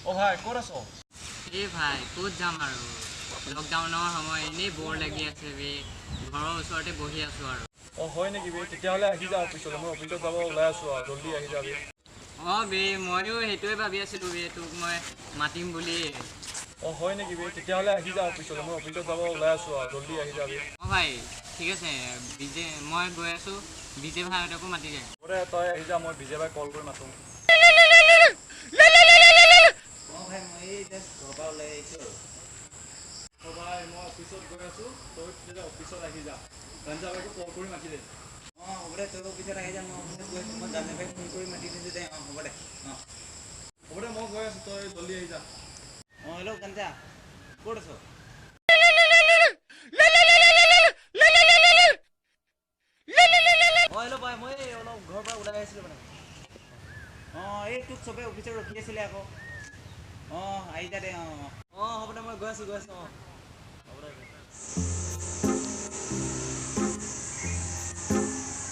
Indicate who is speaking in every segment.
Speaker 1: অ ভাই, ক'ত আছ?
Speaker 2: এই ভাই, ক'ত যাম আৰু? লকডাউনৰ সময়, এনেই বৰ লাগি আছে বে। ঘৰৰ ওচৰতে বহি আছোঁ আৰু।
Speaker 1: অ হয় নেকি বে? তেতিয়াহ'লে আহি যা অফিচলৈ। মই অফিচত যাব ওলাই আছোঁ আৰু, জল্দি আহি যাবি।
Speaker 2: অঁ বে, ময়ো সেইটোৱে ভাবি আছিলোঁ বে, তোক মই মাতিম বুলি।
Speaker 1: অ হয় নেকি বে? তেতিয়াহ'লে আহি যা অফিচলৈ। মই অফিচত যাব ওলাই আছোঁ আৰু, জল্দি আহি যাবি।
Speaker 2: অঁ ভাই, ঠিক আছে। বিজে, মই গৈ আছোঁ। বিজে ভাইহঁতকো মাতি দে।
Speaker 1: হ'ব দে, তই আহি যা, মই বিজয় ভাই কল কৰি মাতোঁ।
Speaker 3: অঁ ভাই, মই এই জাষ্ট ঘৰৰ পৰা ওলাই আহিছোঁ আৰু।
Speaker 1: অ ভাই, মই অফিচত গৈ আছোঁ, তই তেতিয়া অফিচত আহি যা। ৰঞ্জা ভাইকো কল কৰি মাতি দে।
Speaker 3: অঁ হ'ব দে, তই অফিচত আহি যা, মই অফিচত গৈ আছোঁ। মই জানে ভাইক ফোন কৰি মাতি দিছোঁ দে। অঁ হ'ব দে, অঁ।
Speaker 1: হ'ব দে, মই গৈ আছোঁ, তই জল্দি আহি যা।
Speaker 3: অঁ হেল্ল' কাঞ্চা, ক'ত আছ? অঁ হেল্ল' ভাই, মই এই অলপ ঘৰৰ পৰা ওলাই আহিছিলোঁ মানে। অঁ, এই তোক চবে অফিচত ৰখি আছিলে আকৌ। অঁ আহি যা দে। অঁ অঁ অঁ হ'ব দে, মই গৈ আছোঁ, গৈ আছোঁ। অঁ হ'ব দে।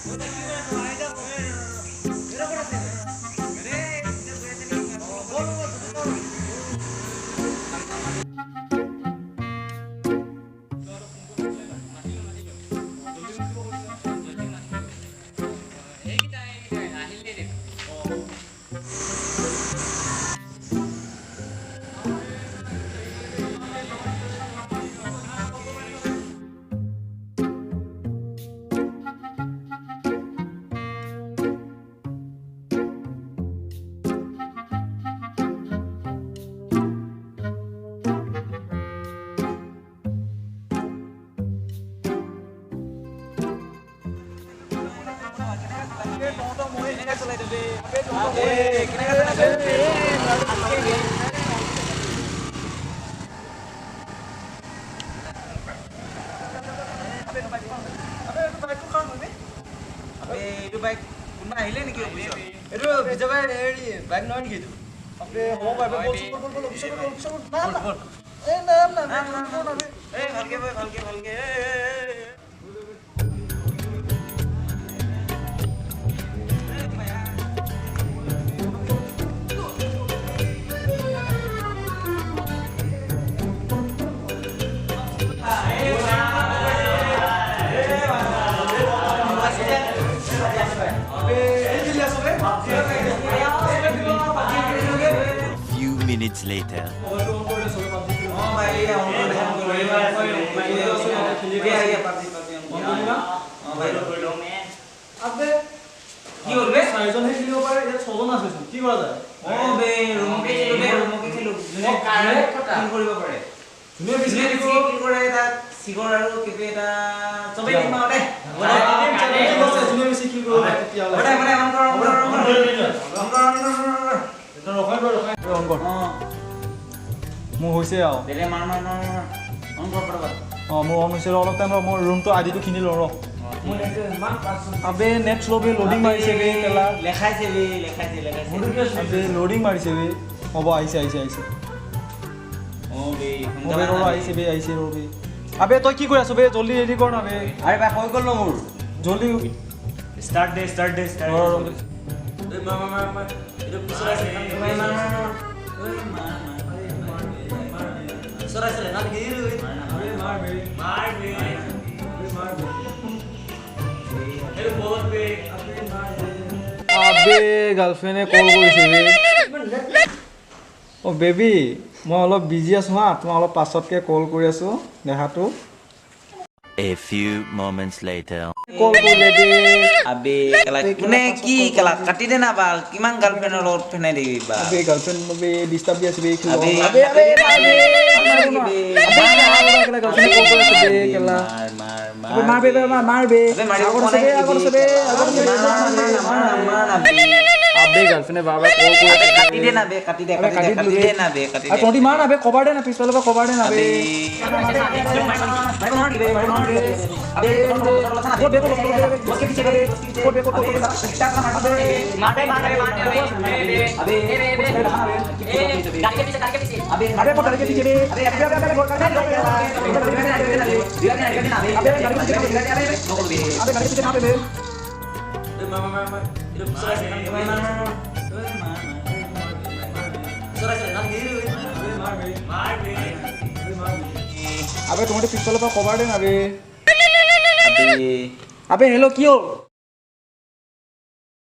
Speaker 3: ঐ, তই কি কৰি আছ? আহি যা আকৌ। দেউতা ক'ত আছে? এই, অফিচত গৈ আছে নেকি? অঁ, ব'ল ব'ল, জলদি ব'ল।
Speaker 2: এইকেইটা এইকেইটা আহিলেই দেখোন।
Speaker 3: এইটো বাইক কোনোবা আহিলে নেকি অফিচত?
Speaker 4: এইটো বিজয় ভাই হেৰি বাইক নহয় নেকি এইটো?
Speaker 1: আবে হ'ব পাৰে। ব'ল ব'ল ব'ল ব'ল, অফিচত ব'ল, অফিচত ব'ল। না না, এই না না
Speaker 3: না, না, না, না। এই ভালকে বল, ভালকে ভালকে। এই, এই, এই, এই।
Speaker 5: Few minutes later.
Speaker 3: অঁ ভাই, এই অন কৰ দে, অন কৰ। এই, এই, পাবজি, পাবজি অন কৰ। অঁ ভাই,
Speaker 1: আবে
Speaker 3: কি হ'ল বে?
Speaker 1: চাৰিজনহে খেলিব পাৰে, ইয়াত ছজন আছেচোন, কি কৰা যায়?
Speaker 3: অঁ বে, ৰুমকে খেলো দে, ৰুমকে খেলো। যোনে কিল কৰিব পাৰে,
Speaker 1: যোনে বেছি
Speaker 3: যোনে
Speaker 1: খেলিব
Speaker 3: বেছিকে কিল কৰে তাক চিগৰ আৰু কেপে এটা চবেই দিম আৰু দে।
Speaker 1: ঠিক আছে, যোনে বেছি কিল কৰিব পাৰে তেতিয়াহ'লে।
Speaker 3: হ'ব দে, হ'ব দে, অন কৰ, অন কৰ, অন কৰ। অন কৰ, অন কৰ, অন কৰ।
Speaker 1: ৰখাই বাৰু, ৰখাই অন কৰ।
Speaker 3: অঁ
Speaker 1: মোৰ হৈছে আৰু।
Speaker 3: দে দে, মাৰ মাৰ মাৰ মাৰ, অন কৰ ফটাফট।
Speaker 1: অঁ মোৰ অন হৈছে। ৰ অলপ টাইম ৰ, মই ৰুমটো আইডিটো কিনি লওঁ ৰ। আবে নেট শ্ল' বে, লোডিং মাৰিছে বে কেলা।
Speaker 3: লেখাইছে বে, লেখাইছে, লেখাইছে।
Speaker 1: আবে লোডিং মাৰিছে বে। হ'ব, আহিছে আহিছে আহিছে।
Speaker 3: অঁ বে,
Speaker 1: হ'ব বে, ৰ ৰ, আহিছে বে, আহিছে, ৰ বে। আবে তই কি কৰি আছ বে? জল্দি ৰেডি কৰ না বে।
Speaker 3: আৰে ভাই, হৈ গ'ল ন মোৰ।
Speaker 1: জল্দি
Speaker 4: ষ্টাৰ্ট দে, ষ্টাৰ্ট দে, ষ্টাৰ্ট।
Speaker 1: ৰ ৰ।
Speaker 4: এই মাৰ মাৰ মাৰ মাৰ, এইটো পিছত আছে।
Speaker 3: মাৰ মাৰ মাৰ মাৰ। ঐ মাৰ মাৰ।
Speaker 4: পিছত আছে না কি?
Speaker 1: মাৰ বে।
Speaker 4: মাৰ বে,
Speaker 1: মাৰ বে।
Speaker 4: এইটো বহুত বে।
Speaker 1: আবে গাৰ্লফ্ৰেণ্ডে কল কৰিছে বে। অ' বেবী, মই অলপ বিজি আছোঁ হা, তোমাক অলপ পাছতকৈ কল কৰি আছোঁ দেহাটো।
Speaker 5: A few moments later.
Speaker 1: কল কৰিলে বে।
Speaker 3: আবে কেলা, কোনে কি কেলা, কাটি দে না বাল। কিমান গাৰ্লফ্ৰেণ্ডৰ লগত ফেনাই থাকিবি বা?
Speaker 1: আবে গাৰ্লফ্ৰেণ্ড বে ডিষ্টাৰ্ব দি আছে বে। খেলো।
Speaker 3: আবে,
Speaker 1: আবে আবে আবে কেলা, গাৰ্লফ্ৰেণ্ডে কল কৰি আছে বে কেলা।
Speaker 3: মাৰ মাৰ।
Speaker 1: আবে মাৰ বে, মাৰ মাৰ বে।
Speaker 3: আবে মাৰিব
Speaker 1: আগত
Speaker 3: কোৱা
Speaker 1: আছে
Speaker 3: নাই
Speaker 1: বে,
Speaker 3: নেকি
Speaker 1: আগত
Speaker 3: বে?
Speaker 1: আছে বে,
Speaker 3: কেলা?
Speaker 1: আগত আছে বে।
Speaker 3: মাৰ মাৰ মাৰ মাৰ না বে।
Speaker 1: আবে গাৰ্লফ্ৰেণ্ডে বাৰ বাৰ কল কৰি
Speaker 3: আবে
Speaker 1: আছে।
Speaker 3: কাটি দে না বে, কাটি দে।
Speaker 1: আবে
Speaker 3: কাটি দে।
Speaker 1: কাটি
Speaker 3: কাটি
Speaker 1: দিলো
Speaker 3: দে
Speaker 1: বে।
Speaker 3: না বে, কাটি
Speaker 1: আৰু
Speaker 3: দে।
Speaker 1: তহঁতি মাৰ না বে, কভাৰ দে না, পিছফালৰ পৰা কভাৰ দে না বে।
Speaker 3: আবে
Speaker 1: ক'ত বে, ক'ত বে, ক'ত বে, ক'ত বে, ক'ত বে?
Speaker 2: আবে
Speaker 1: আবে ক'ত গাড়ী পিছে বে? আবে আবে আবে আবে আবে আবে গাড়ী পিছে না বে।
Speaker 4: মাৰ মাৰ মাৰ মাৰ, এইটো পিছত আছে।
Speaker 3: মাৰ মাৰ মাৰ।
Speaker 4: পিছত আছে না কি?
Speaker 1: মাৰ বে, মাৰ বে, আবে তোমাৰটো পিছফালৰ পৰা কভাৰ দে না বে।
Speaker 3: আবে হেল্ল' কি হ'ল?